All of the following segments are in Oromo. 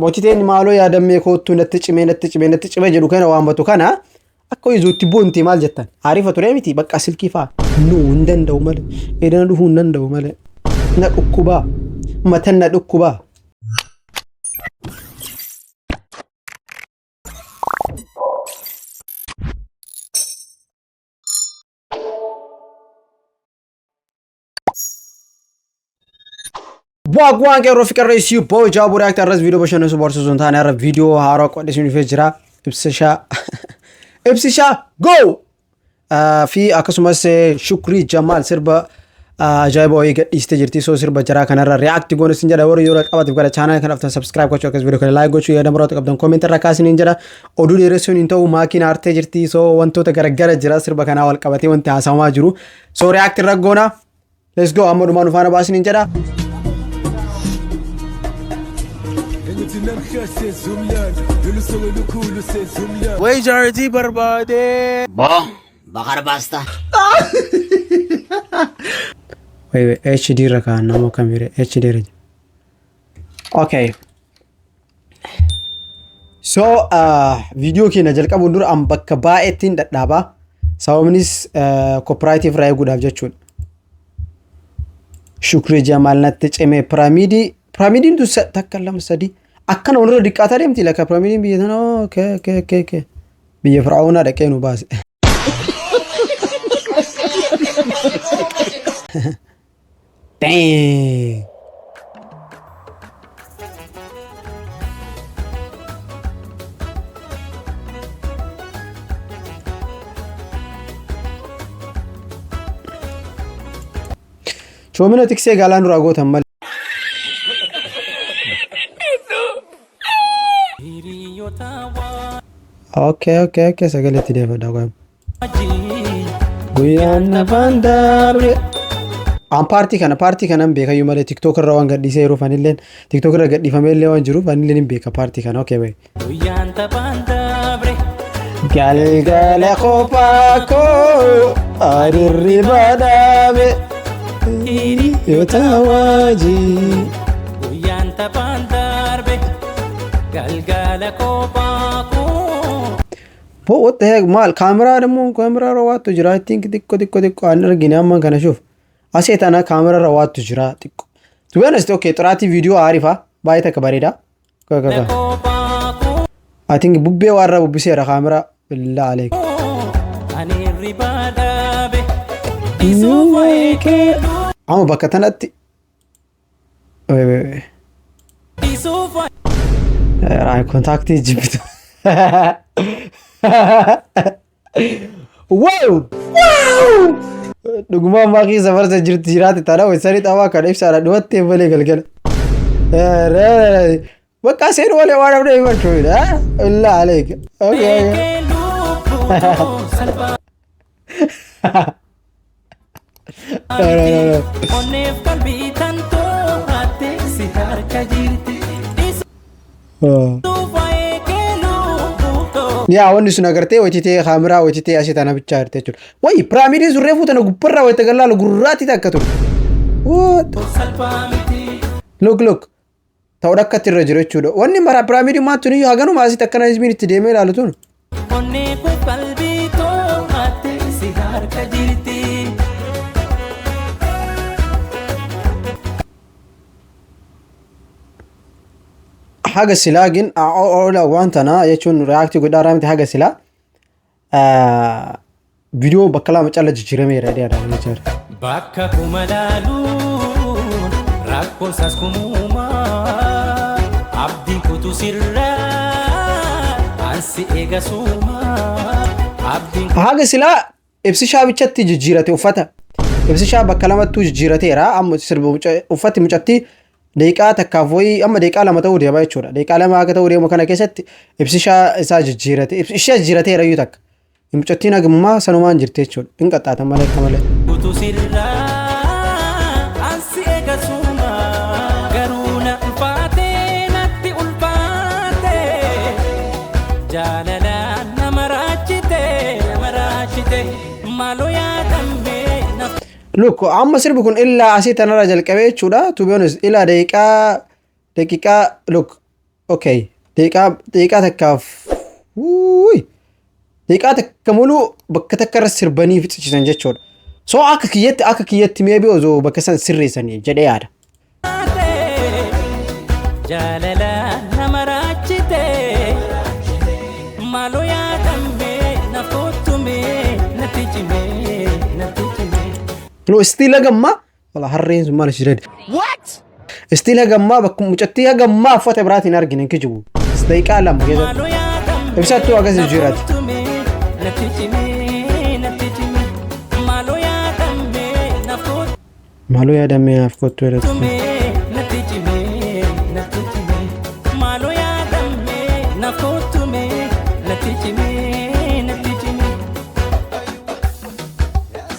Mootiteen maaloo yaadammee koottuu natti cimee, natti cimee, natti cimee jedhu kana waammatu kana akka izuutti boonti maal jettan? Ariifa ture miti bakka silkii fa'aa. Nu hin danda'u malee. Edana dhufuu hin danda'u malee. Na dhukkubaa. Matan na dhukkubaa. Bu'aa bu'aan qeerroo fi qarreessii boo jaabuu react irras viidiyoo bashannansu barsiisuu hin taane irra viidiyoo haaraa qodhisuu dhufee jira. Ibsishaa, Ibsishaa go! Fi akkasumas Shukrii Jamaal sirba ajaa'iba wayii gadhiistee jirti. So sirba jaraa kanarra react goone sin jedha. Warri yeroo qabaatiif gara channel kana dhuftan subscribe gochuu, akkas viidiyoo kana like gochuu, yaada muraasa qabdan comment irra kaasiniin jedha. Oduu dheeressuun hin ta'u, maakiin aartee jirti. So wantoota garagara jira sirba kanaa wal qabatee wanti haasawamaa jiru. So react irra goona. Let's go, amma dhumaa nu faana baasiniin jedha. Engithi namhla sezumlando, lolu suku lukhulu sezumlando. Way jaartii barbaade. Bo, bakar basta. Wait, wait, HD irra kaa'an nama kamire HD irra jira. Okay. So, viidiyoo keenya jalqabuun dura an bakka baay'eettiin dhadhaabaa. Sababnis copyright irraa eeguudhaaf jechuudha. Shukrii Jamaal natti cimee piraamiidii. Piraamiidiin tun takka, lama, sadii akkana walirra diqqaataa deemti lakka piraamiidiin biyya tana. Okay. Biyya Fir'aawnaa dhaqee nu baase. Dang. Choomina tiksee gaalaan duraa gootan malee. Okay, sagalee itti deeffadha qo'am. Guyyaan nafaan darbe. An paartii kanan beekayyuu malee TikTok irra waan gadhiisee jiruuf anilleen TikTok irra gadhiifamee illee waan jiruuf anilleen hin beeka paartii kana. Okay, wait. Guyyaan taphaan dabre. Galgala kophaa koo adirriba dhaabe hiriyoota wajjin. Guyyaan taphaan darbe. Galgala kophaa koo. Bo, what the heck, maal kaameraa immoo kaameraa irra waattu jira. I think xiqqoo xiqqoo xiqqoo an argine amma kana shuuf asee tana kaameraa irra waattu jira xiqqoo. To be honest, okay, xiraatii viidiyoo aarifa baay'ee takka bareeda. Go, go, go. Kophaa koo. I think bubbee waa irra bubbiseera kaameraa, billaa aleek. Ani hirribaa dhaabe. Isuufa eekeelu. Amma bakka tanatti, wait, wait, wait. Isuufa. Kontaaktii jibbitu. Wow! Dhugumaan maakii safarsa jirti jiraate taana waysanii xabaa kana ibsaadha dhumattee malee galgala. Bakka seenu malee waan dhabdee himachuudha. Illaa aleek. Okay. Eekeelu salphaa. No, no, no, no. Onneef qalbii tan too'atte si harka jirti. Oh. Isuufa eekeelu. Yaa, wanni sun agartee hojjetee kaameraa hojjetee asii tana bichaa jirti jechuudha. Wayi, piraamiidiin sun reefuu tana gubbarraa wayita gallaalu gurraatti takka ture. What? Salphaa miti. Look, look. Ta'uu akkatti irra jiru jechuudha. Wanni mara piraamiidiin maal tuni haganuma asitti akkana hizbiin itti deemee ilaalu tun. Onnee koo qalbii too'atte si harka jirti. Haga silaa gin waan tana jechuun react godhaa miti, haga silaa viidiyoo bakka lama calla jijjiirameera jedhee yaadaan jechuudha. Bakka kuma laaluun rakkoon saas kumuumaa abdiin kutu sirraa ansi eega suumaa abdiin Haga silaa Ibsishaa bichatti jijjiirate uffata. Ibsishaa bakka lamattuu jijjiirateera. Amma sirba uffati mucattii daqiiqaa takkaaf wayii amma daqiiqaa 2 ta'uu deema jechuudha. Daqiiqaa 2 akka ta'uu deemu kana keessatti Ibsishaa isaa jijjiirate. Ishee jijjiirateera iyyuu takka. Mucattiin hagummaa sanumaan jirti jechuudha. Hin qaxxaatan malee akka malee. Kutu sirraa ansi eega suumaa garuu na ulfaatee natti ulfaate jaalala nama raachite nama raachite maaloo yaadamee na Look, amma sirbi kun illaa asii tanarraa jalqabee jechuudha. To be honest, illaa daqiiqaa look. Okay, daqiiqaa takkaaf, wuuy, daqiiqaa takka muluu bakka takka irra sirbanii fixachiisan jechuudha. So akka kiyyatti maybe osoo bakka san sirreessanii jedhee yaada. Jaalala nama raachite, maaloo yaadame na kottume, natti cime, natti cime. No, still hagammaa wala harreen sun maal ishee? What? Still hagammaa bakka mucattii hagammaa uffata biraatiin argine hin kijibu. Daqiiqaa 2 keessatti. Maaloo yaadame Ibsattuu akkas na jijjiirati. kottume, natti cime, natti cime, maaloo yaadame na Maaloo yaadamee naaf kottu jedhatu. kottume, natti cime, natti cime, maaloo yaadame na kottume, natti cime, natti cime.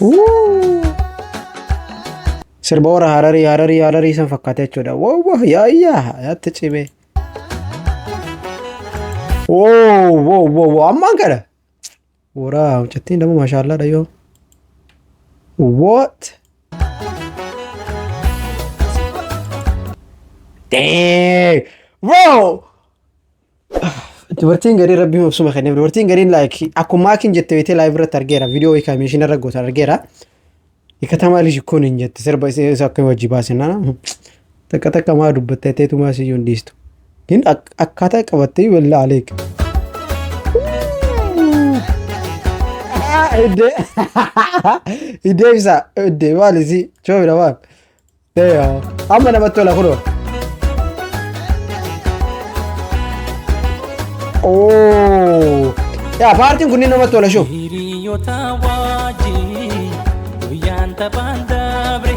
Wuu! Sirba warra Hararii, Hararii, Hararii san fakkaate jechuudha. Wow, yaayyaa yaatti cime. Wow, ammaan kana. Warra mucattiin dammoo maashaallah dhayyoo. What? Dang! Bro! Dubartiin gariin rabbii mabsuma kenneef, dubartiin gariin like akkuma maakiin jette beetee live irratti argeera, viidiyoo wayii kaamishin irra gootan argeera. የከተማ ልጅ እኮ ነኝ jette, sirba isa akka wajji baasinaa takka takka maa dubbattee teetumaa siyyuu hin dhiistu. Gin akkaataa qabattee walla aleek. Iddee ibsa iddee maal isii choomina maal. Amma namatti tola kunoo. Oh! Yaa, paartiin kunniin namatti tola shuf. Hiriyoota wajjin guyyaan taphaan dabre,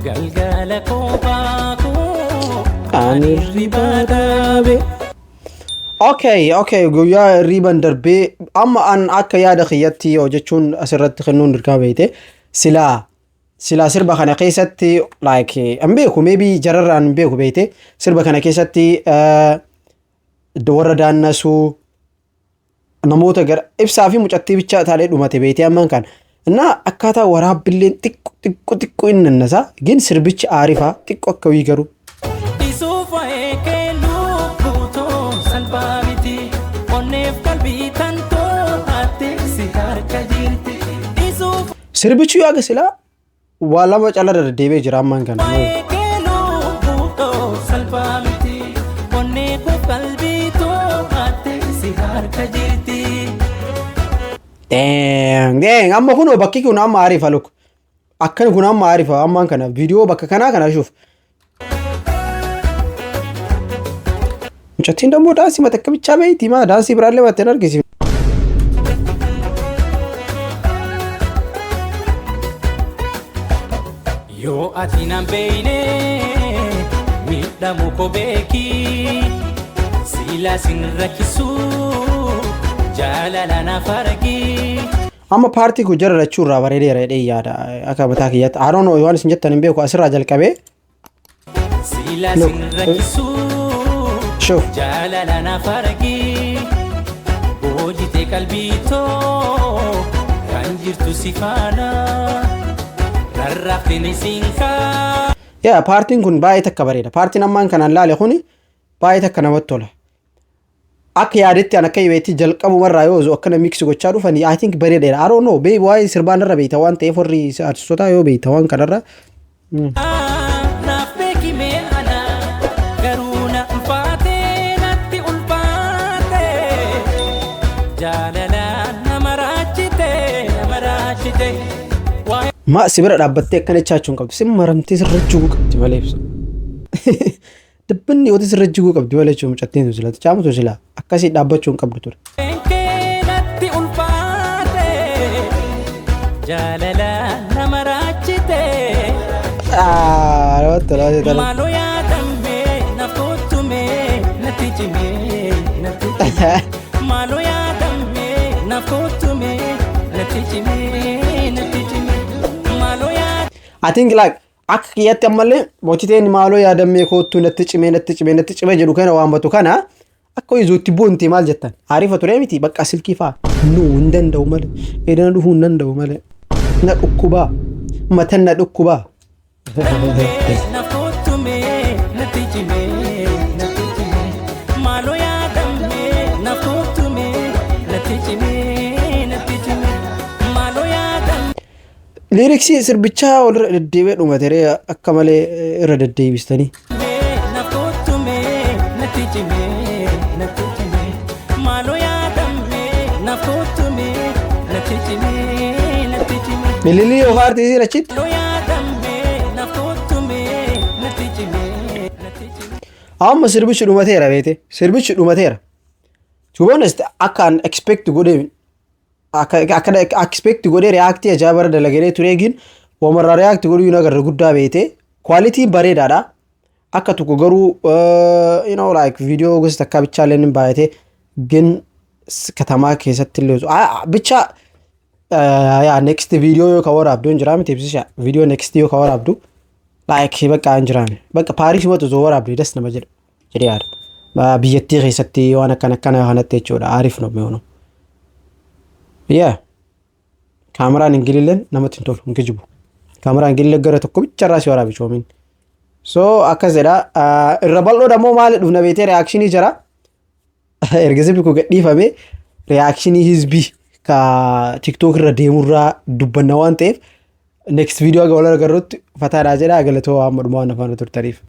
galgala kophaa koo Ani hirribaa dhaabe. Okay, guyyaa hirriban darbee amma an akka yaada kiyyatti yoo jechuun asirratti kennuun dirqama beeyte, silaa sirba kana keessatti like hin beeku, maybe jararraan hin beeku beeyte, sirba kana keessatti warra daannasuu namoota gara ibsaa fi mucattii bichaa taalee dhumate beeyte ammaan kana. እና akkaataa waraabbilleen xiqqo xiqqo xiqqo inni nannasa gin sirbichi aarifaa xiqqo akka wii garuu. Isuuf waa'ee kee lubbuutoo salphaa miti, onneef qalbii tantoo ate si harka jirti. Isuuf Sirbichi yoo aga silaa waa lama cala deddeebi'ee jira ammaan kana. waa'ee kee lubbuutoo salphaa miti, onneef qalbii too ate si harka jirti. Dang, dang, amma kunoo bakki kun amma aarifa, look. Akkan kun amma aarifa ammaan kana viidiyoo bakka kanaa kana shuuf. Mucattiin dammoo daansii mata akka bichaa beeyti maa daansii biraallee battee hin argisiifne. Yoo ati nan beeyne miidhamu koo beeki, sila sin rakkisu jaalala naaf argi. Amma paartii kun jara lachuu irraa bareedeera jedhee yaada akka mataa kiyyaatti. I don't know, waan isin jettan hin beeku, asirraa jalqabee. Sila Look, sin rakkisu Shuf. jaalala naaf argi. Boojitee qalbii too kan jirtu si faana rarraafteen isin kaa. Yaa, paartiin kun baay'ee takka bareeda. Paartiin ammaan kanaan laale kuni baay'ee takka namatti tola. Akka yaadetti an akka hibeetti jalqabumarraa yoo osoo akkana mix gochaa dhufanii, I think bareedeera. I don't know, waa'ee sirbaan irra beeyta waan ta'eef, warri artistoota yoo beeyta waan kanarra. Naaf beekime ana garuu na ulfaate, natti ulfaate, jaalala nama raachite, nama raachite waa'ee Ma si bira dhaabbattee akkana jechaachuu hin qabdu. Si maramtee sirra jiguu qabdi malee ibsa. Dabbinni yooti sirra jiguu qabdi malee jechuun mucattiin sun sila. Caamutu sila akkasii dhaabbachuu hin qabdu ture. kee natti ulfaate, jaalala nama raachite. Ah, namatti tola, namatti tola. Maaloo yaadame naaf kottume, natti cime, natti cime, maaloo yaadame naaf kottume, natti cime, natti cime, maaloo yaadame. I think like akka kiyyatti ammallee mochiteen maaloo yaadammee koottuu natti cimee, natti cimee, natti cimee jedhu kana waan batu kana akka izuutti boonti maal jettan ariifa ture miti, bakka silkii fa'aa nu hin danda'u malee, edana dhufuu hin danda'u malee, na dhukkubaa matan na dhukkubaa. Naaf kottume, natti cime, natti cime. Lyricsii sirbichaa walirra deddeebi'ee dhumateree akka malee irra deddeebistanii. Naaf kottumee, natti cimee, natti cimee, maaloo yaadamee, naaf kottumee, natti cimee, natti cimee. Ililii yookaan artiistiin achitti. Maaloo yaadamee, naaf kottumee, natti cimee, natti cimee. Amma sirbichi dhumateera beete, sirbichi dhumateera. To be honest, akka an expect godhee, akka expect godhee reactii ajaa'ibaa irra dalagadee ture eegin wamarraa react godhuu hin agarre guddaa beete. Qualityn bareedaadha. Akka tokko garuu like viidiyoo gosa takkaa bichaallee ni baay'ate gin katamaa keessatti illee bicha yaa next viidiyoo yoo ka waraabdu hin jiraa miti, ibsisha viidiyoo next yoo ka waraabdu like bakka hin jiraame bakka Paaris matu osoo waraabdu das nama jedha jedhee yaada. Biyyattii keessatti waan akkana akkana kanatti jechuudha, aariif ነው የሚሆነው። Yeah, kaameraan ingililleen namatti hin tolu, hin kijibu. Kaameraan ingilillee gara tokko bicharraa si waraabi coomin. So akkas jedha. Irra bal'oo dammoo maali dhufna beetee, reactionii jira. Erga sirbi kun gadhiifame reactionii hizbii ka TikTok irra deemurraa dubbanna waan ta'eef, next video aga wal agarrutti fataadhaa jedha. Galatoo, amma dhumaa waan afaan turtaniif.